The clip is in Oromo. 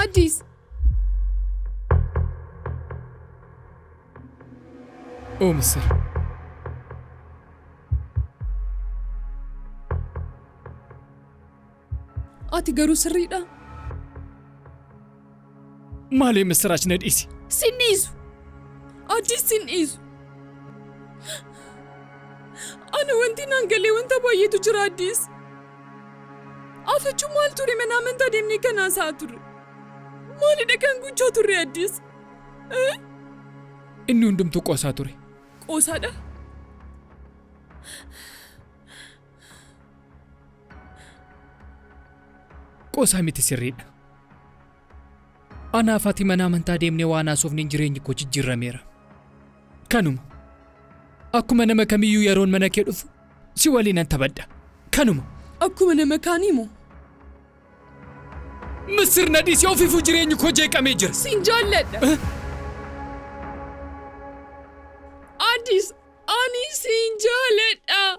Addis! Oo Misir. Ati garuu sirriidha. Maali Misiraach na dhiisi. Sin dhiisu. Addis sin dhiisu. Ana wanti naan galee wanta baay'eetu jira Addis. Afachuu maal ture mana amantaa deemnee kan haasa'aa turre? Maalidha kan gochaa turre Addis? Inni hundumtuu qoosaa ture. Qoosaadha? Qoosaa miti sirriidha. Anaaf ati mana amantaa deemnee waan haasofneen jireenyi koo jijjiirameera. Kanuma. Akkuma nama kamiyyuu yeroon mana kee dhufu si waliinan taphadha. Kanuma. Akkuma nama kaanii moo? Misir na dhiisi ofiifuu jireenyi koo jeeqamee jira. Sin jaalladha. Addis ani sin jaalladha.